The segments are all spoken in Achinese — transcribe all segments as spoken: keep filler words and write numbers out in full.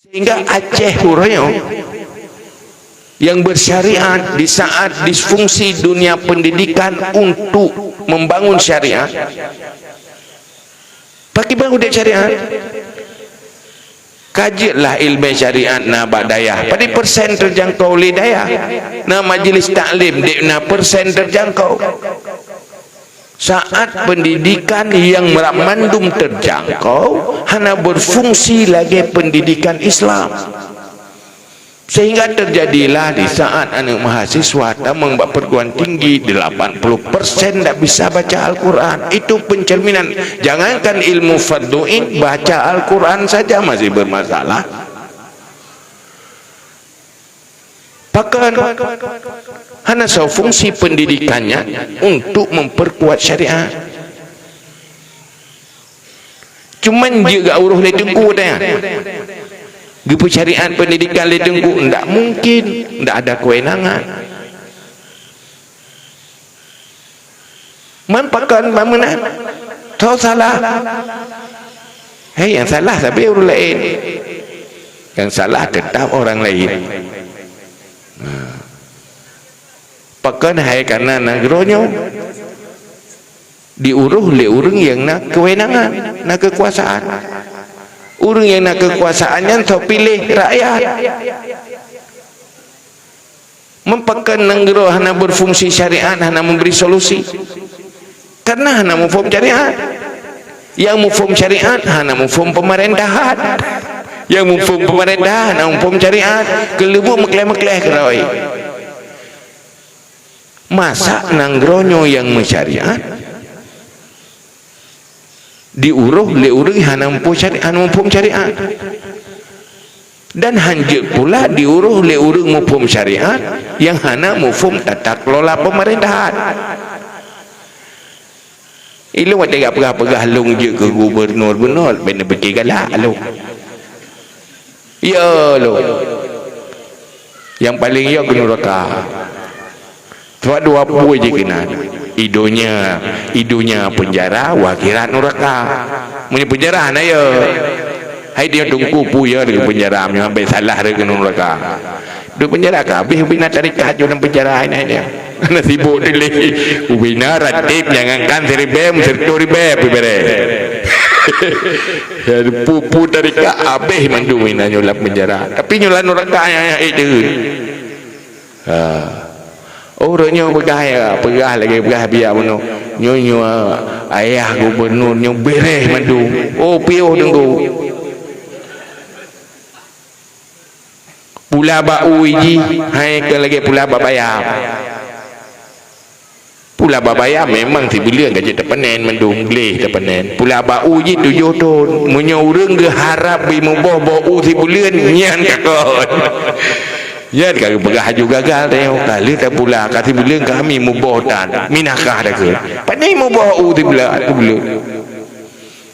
Sehingga Aceh uroe nyoe yang bersyariat, di saat disfungsi dunia pendidikan untuk membangun syariat, pakriban udeb syariat? Kajilah ilmu syariat na bak dayah. Padum persen terjangkau lé dayah? Na majlis taklim, dek na persen terjangkau. Saat pendidikan yang mandum terjangkau, hana berfungsi lagi pendidikan Islam. Sehingga terjadilah di saat anak mahasiswa tamong bak perguruan tinggi, delapan puluh persen tidak bisa baca Al-Quran. Itu pencerminan. Jangankan ilmu fardu'in, baca Al-Quran saja masih bermasalah. Pakon hana soe fungsi pendidikannya untuk memperkuat syariat. Cuman jeuet geuuroh lé teungku tanya. Geupeusyariat pendidikan lé teungku, ndak mungkin, ndak ada kewenangan. Man pakon bangunan? Tho salah. Hei, yang salah tapi ureuëng lain. Yang salah tetap orang lain. Nah. Pakon hai karena nanggroe nyoe diuroh lé ureuëng yang na kewenangan, na kekuasaan. Ureuëng yang na kekuasaan nyan tho piléh rakyat. Man pakon nanggroe hana berfungsi syariat, hana memberi solusi. Karena hana muphom syariat. Yang muphom syariat hana muphom pemerintahan. Yang muphom pemerintahan hana muphom syariat. Keuleubuk meukleh-meukleh keurawi. Masa nanggroe nyoe yang meusyariat diuroh lé ureuëng hana muphom syariat, hana muphom syariat. Dan hanjeuet pula diuroh lé ureuëng muphom syariat yang hana muphom tata kelola pemerintahan. Ilong watée gak peugah-peugah lôn jeuet keu gubernur-gubernur, bèk neupike galak lôn. Ya lôn. Yang paling ya keu nuraka. Sebab dua peue jih keunan. Idunia, idunia penjara, akhirat nuraka. Meunyoe penjara hana ya. Hai dia tungku pu ya di penjara meunyoe ambai salah dari keu nuraka. Di penjara ka habéh ubina tarekat jeuet dalam penjara ini dia. Hana sibuk tuléh. Ubina ratib jangankan siribèe, meusiratoh ribèe pih bèrèh. Ya, pu-pu tarekat habéh mandum ubina nyoe lam penjara. Tapi nyoe lam nuraka nyang, nyang ék deuh. Ha. Oh, uroe nyoe peugah ya, peugah lagèe peugah biya bunoe. Nyoe, nyoe ayah gubernur nyoe bèrèh mandum. Oh, piôh teungku. Pula bak u jih, hai keu lagèe pula bak bayam. Pula bak bayam memang sibuleuen ka jeuet tapanen mandum, gleh tapanen. Pula bak u jih tujoh thon. Meunyoe ureueng geuharab beuimuboh boh u sibuleuen, nyan ka kon. Nyan ka geupeugah laju gagal tanyoe. Ka lheueh tapula, ka sibuleuen kami muboh tan. Minah kah takheun. Pane muboh u sibuleuen, sibuleuen.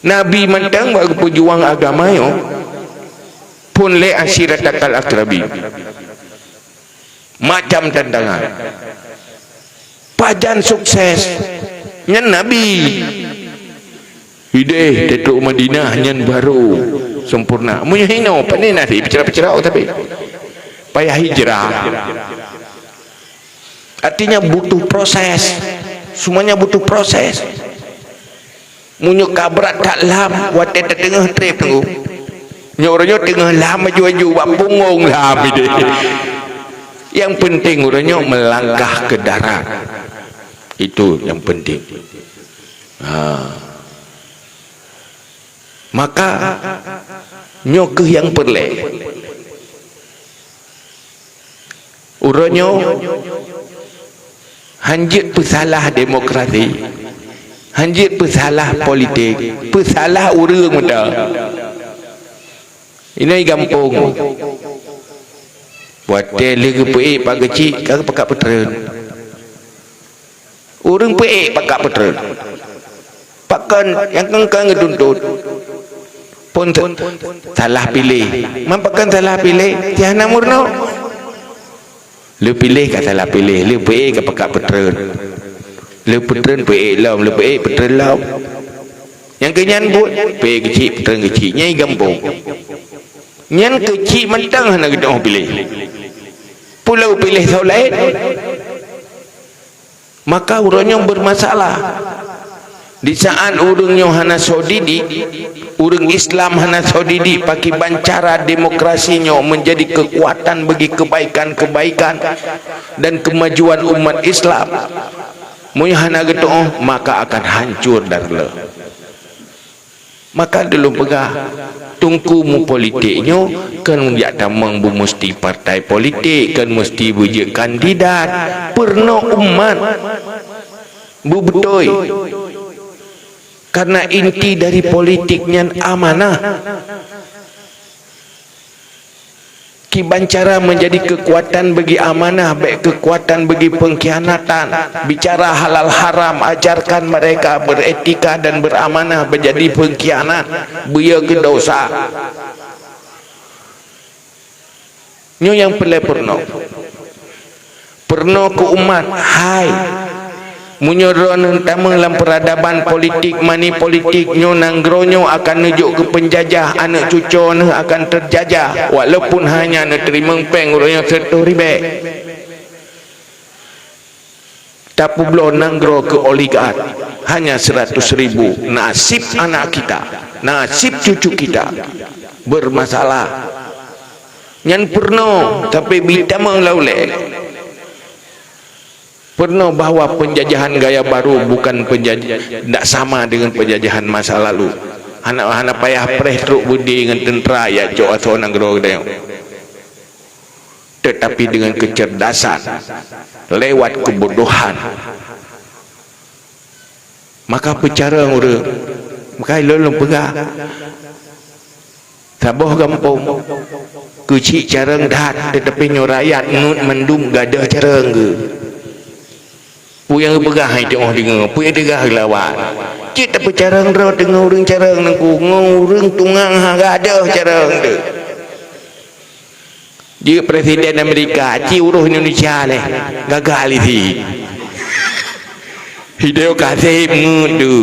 Nabi mantong bak geupeujuang agama nyoe. Phon lé asyiratakal aqrabin. Macam tantangan. Pajan sukses. Nyan Nabi. Idéh, tatrok Madinah nyan baru sempurna. Meunyoe hinoe, pane na sipeucera-peucera tapi payah hijrah. Artinya butuh proses. Semuanya butuh proses. Meunyoe ka brat that lam, watèe tateungoh trép teungku. Nyoe uroe nyoe teungoh lam aju-aju bak punggong lam idéh. Yang penting uroe nyoe melangkah ke darat. Itu yang penting. Ha. Maka nyoe keuh nyang peureulèe. Uroe nyoe hanjeuet peusalah demokrasi, hanjeuet peusalah politik, peusalah ureueng mantong. Inai gampông, watèe lheueh geupeuék pak geuchik ka geupakat peutreun. Ureueng peuék pakat peutreun. Pakon nyang keu-keu geutuntot? Phon sa-, salah piléh. Man pakon salah piléh? Ti hana meurunoe. Lheueh piléh ka salah piléh, lheueh peuék ka pakat peutreun. Lheueh peutreun peuék lom, lheueh peuék peutreun lom. Nyang keu nyan buet, peuék geuchik, peutreun geuchik. Nyan gampông. Nyan keuchik mantong hana geutanyoe piléh. Pulo piléh soe laén. Maka uroe nyoe bermasalah. Di saat ureuëng nyoe hana soe didik, ureuëng Islam hana soe didik, pakiban cara demokrasi nyoe menjadi kekuatan bagi kebaikan-kebaikan dan kemajuan umat Islam. Meunyoe hana geutanyoe, maka akan hancur dan le. Maka dulu peugah, teungku mupolitik nyoe kan jak tamong beumusti partai politik, kan musti beujeuet kandidat. Peurunoe umat beubeutôi. Karena inti dari politik nyan amanah. Kiban cara menjadi kekuatan bagi amanah, bék kekuatan bagi pengkhianatan. Bicara halal haram, ajarkan mereka beretika dan beramanah, menjadi pengkhianat, beuye keu dosa. Nyoe nyang peureulée peurunoe. Peurunoe keu umat, hai! Meunyoe droeneuh tamong lam peuradaban politik, mani politik nyoe, nanggroe nyoe akan neujok keu peunjajah, aneuëk cucoe neuh akan teujajah, walaupun hanya neuteurimong péng uroe nyoe siratoh ribée. Tapeubloe nanggroe keu oligark, hanya seratus ribu, nasib anak kita, nasib cucu kita bermasalah. Nyan peurunoe, tapi beutamong lam ulée. Peurunoe bahwa penjajahan gaya baru bukan penjaj-, tidak sama dengan penjajahan masa lalu. Hana, hana payah preh trok beudé ngon teuntra jak cok asoe nanggroe geutanyoe. Tetapi dengan kecerdasan, lewat kebodohan, maka peucarong ureuëng. Maka lôn lôn peugah, saboh gampông keuchik carong that, tetapi nyoe rakyat ngut mandum gadoh carong geuh. Peue nyang geupeugah hai teungoh deungoe, peue nyang teugah geulawan. Cit tapeucarong droe teungoh ureuëng carong nangku, ngon ureuëng tungang ha gadoh carong teuh. Jeuet Presiden Amerika, ci uroh Indonesia leh, gagal isi. Hidayah kasih mengedu.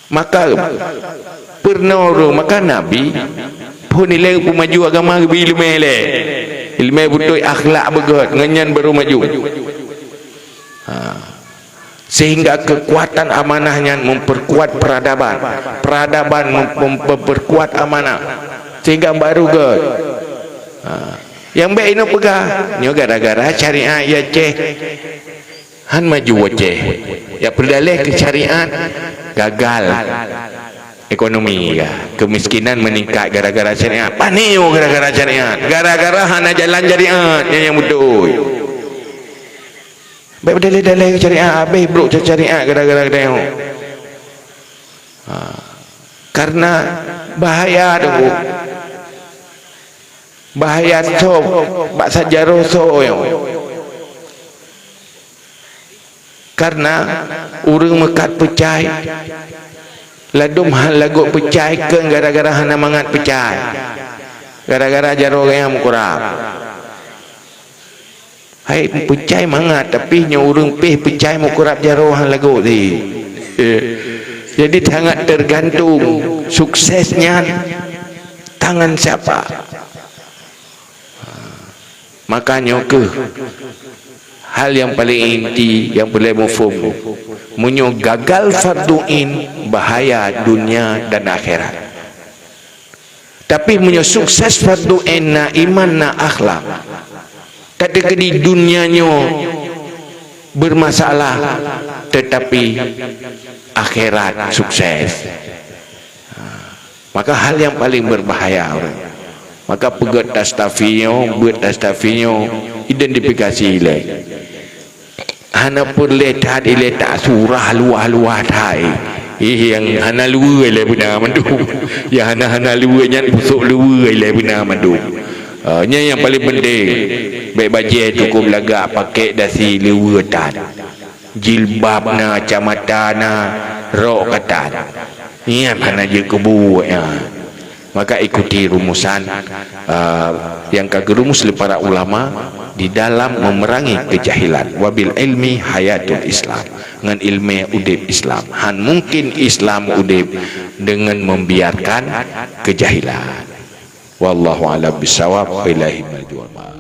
Maka peurunoe ureuëng, maka Nabi phon ilée peumaju agama geubri iéleumé lé. Iéleumé beutôi, akhlak beugét, ngon nyan baru maju. Ha. Sehingga kekuatan amanah nyan memperkuat peradaban. Peradaban mem-, mem-, memperkuat amanah. Sehingga baru gét. Ha. Nyang bék inoe peugah, nyoe gara-gara syariat ya ceh. Han maju wacée. Ya peudaleh keu syariat, gagal ekonomi ya. Kemiskinan meningkat gara-gara syariat. Pane nyoe gara-gara syariat. Gara-gara hana jalan syariat nyan nyang beutôi. Bék daleh-daleh syariat, habéh brok syariat gara-gara geutanyoe. Ha. Karena bahaya tu. Bahaya soe, bak sajaroe soe nyoe. Karena ureuëng meukat peucai, ladum han lagot peucai keu gara-gara hana mangat peucai. Gara-gara jaroe geutanyoe meukurab. Hai peucai mangat, tapi nyoe ureuëng pih peucai meukurab jaroe han lagot di. Eh. Jadi sangat tergantung sukses nyan tangan siapa. Maka nyoe keuh hal nyang paleng inti nyang peureulée muphom. Meunyoe gagal fardu ain, bahaya dunia dan akhirat. Tapi meunyoe sukses fardu ain na iman, na akhlak, ka teukeudi dunia nyoe bermasalah, tetapi akhirat sukses. Maka hal nyang paleng berbahaya ureuëng. Maka peugét Tastafi nyoe, beuet Tastafi nyoe, identifikasi ilée. Hana peureulée that ilée tasurah luwah-luwah that. Ih, nyang hana luweue ilée beuna mandum. Nyang hana-hana luweue nyan pusok luweue ilée beuna mandum. Ah, nyan nyang paleng penting. Bék bajée cukôp lagak, pakék dasi luweue that. Jilbab na, kacamata na, rok katan. Nyan hana jeuet keu buet nyan. Maka ikuti rumusan, ah, yang ka geurumus lé para ulama di dalam memerangi kejahilan. Wabil ilmi hayatul Islam. ngon ileumèe udép Islam. Han mungkin Islam udép deungon membiarkan kejahilan. Wallahu a'lam bissawab. Wa ilaihi marji'ul ma'ab.